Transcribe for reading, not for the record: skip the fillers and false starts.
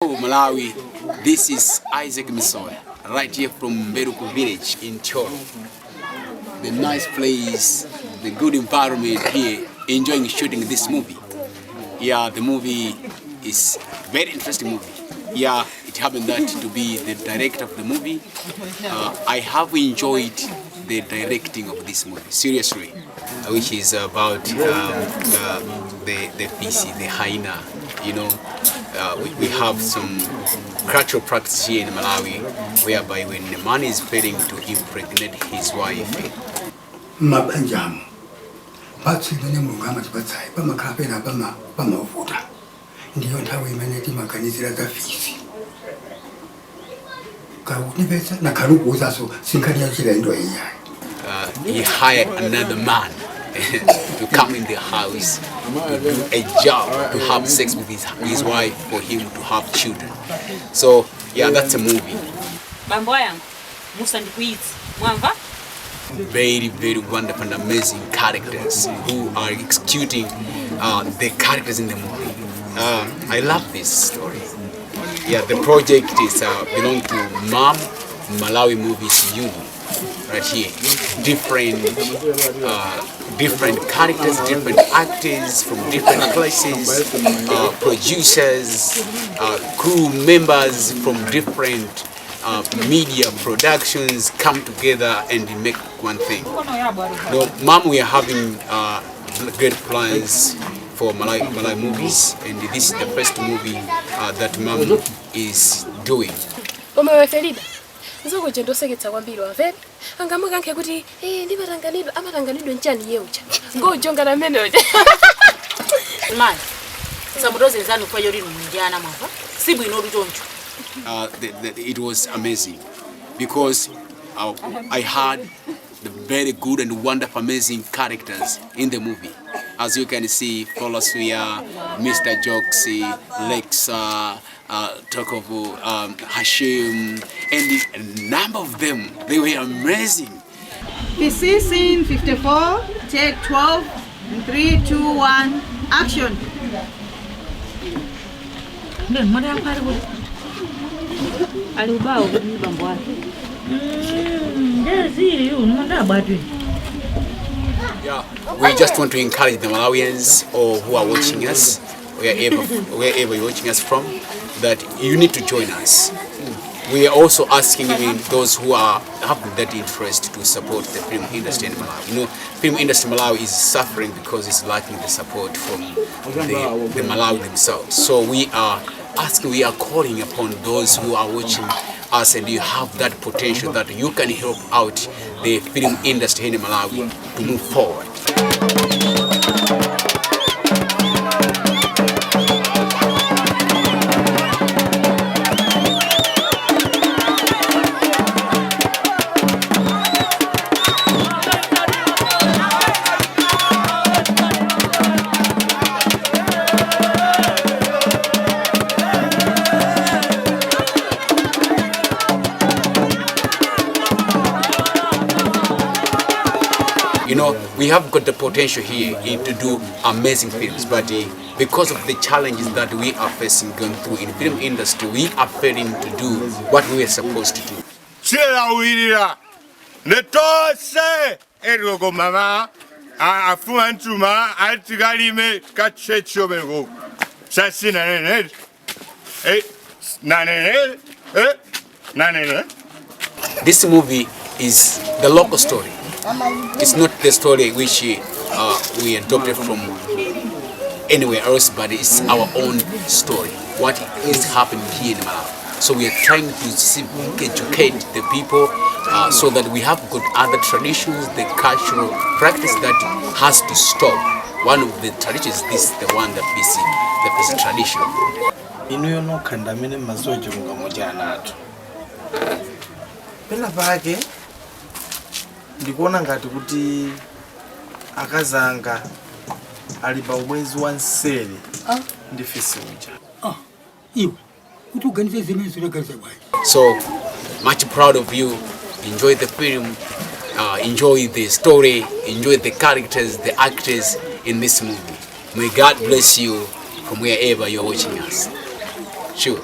Malawi, this is Isaac Misoya, right here from Mberuku village in Thyolo. The nice place, the good environment here, enjoying shooting this movie. Yeah, the movie is very interesting movie. Yeah, it happened that to be the director of the movie. I have enjoyed the directing of this movie, seriously, which is about the fisi, the hyena, you know. We have some cultural practice here in Malawi whereby when a man is failing to impregnate his wife, Mabanjamo mphatso imene Mulungu amatipatsayi pamakhala pena pamavuta, ndiyo nthawi imene timaganizira za fisi kakunipetsa nakhala ukuwuzaso sinkhani yachilendo iyayi. He hired another man to come in the house to do a job, to have sex with his wife for him to have children. So yeah, that's a movie. Bambo yangu musandikwiyitse, mwamva? Very, very wonderful and amazing characters who are executing the characters in the movie. I love this story. Yeah, the project is belong to MAM, Malawi Movies Union, right here. Different characters, different actors from different places, producers, crew members from different media productions come together and make one thing. No, MAM, we are having great plans for Malawi movies, and this is the first movie that MAM is doing. Koma iwe Felida, nzokuja ndoseketsa kwambiri, wamvera? Angamukankhe kuti eh, ndimatanganidwa, amatanganidwa nchani iye uja ngojonga namene uja. Mayi, samutozenzani kufa choti inu munjana, mwamva? Sibwino choncho. It was amazing because I had the very good and wonderful, amazing characters in the movie. As you can see, Folasuya, Mr. Joxy, Lexa, Tokovu, Hashim, and a number of them. They were amazing. PC scene 54, take 12, in 3, 2, 1, action. Mwana yangu ali kuti? Ali ubawo kuti ndi bambo ake. Ndezili unomandabwatwe. Yeah, we just want to encourage the Malawians or who are watching us, wherever you're watching us from, that you need to join us. We are also asking even those who are have that interest to support the film industry in Malawi. Film industry in Malawi is suffering because it's lacking the support from the Malawi themselves. So we are asking, we are calling upon those who are watching us and you have that potential that you can help out the film industry in Malawi to move forward. We have got the potential here to do amazing films, but because of the challenges that we are facing going through in film industry, we are failing to do what we are supposed to do. Chilawirira netose eroko mama afuma ntuma atikalime kachechobeko sasinanene nanene nanene. This movie is the local story. It's not the story which we adopted from anywhere else, but it's our own story. What is happening here in Malawi. So we are trying to educate the people so that we have got other traditions, the cultural practice that has to stop. One of the traditions is the one that we see, the Fisi tradition. Inuyo nokha ndamene mmadziwa chilungamo cha ana athu. Pena pake ndikuona ngati kuti akazanga ali pa ubwenzi wa nseri ndi fisi uja. Ah, iwe kuti uganize zimene zinaganiza bwanji? So much proud of you. Enjoy the film, enjoy the story, enjoy the characters, the actors in this movie. May God bless you from wherever you're watching us. Sure.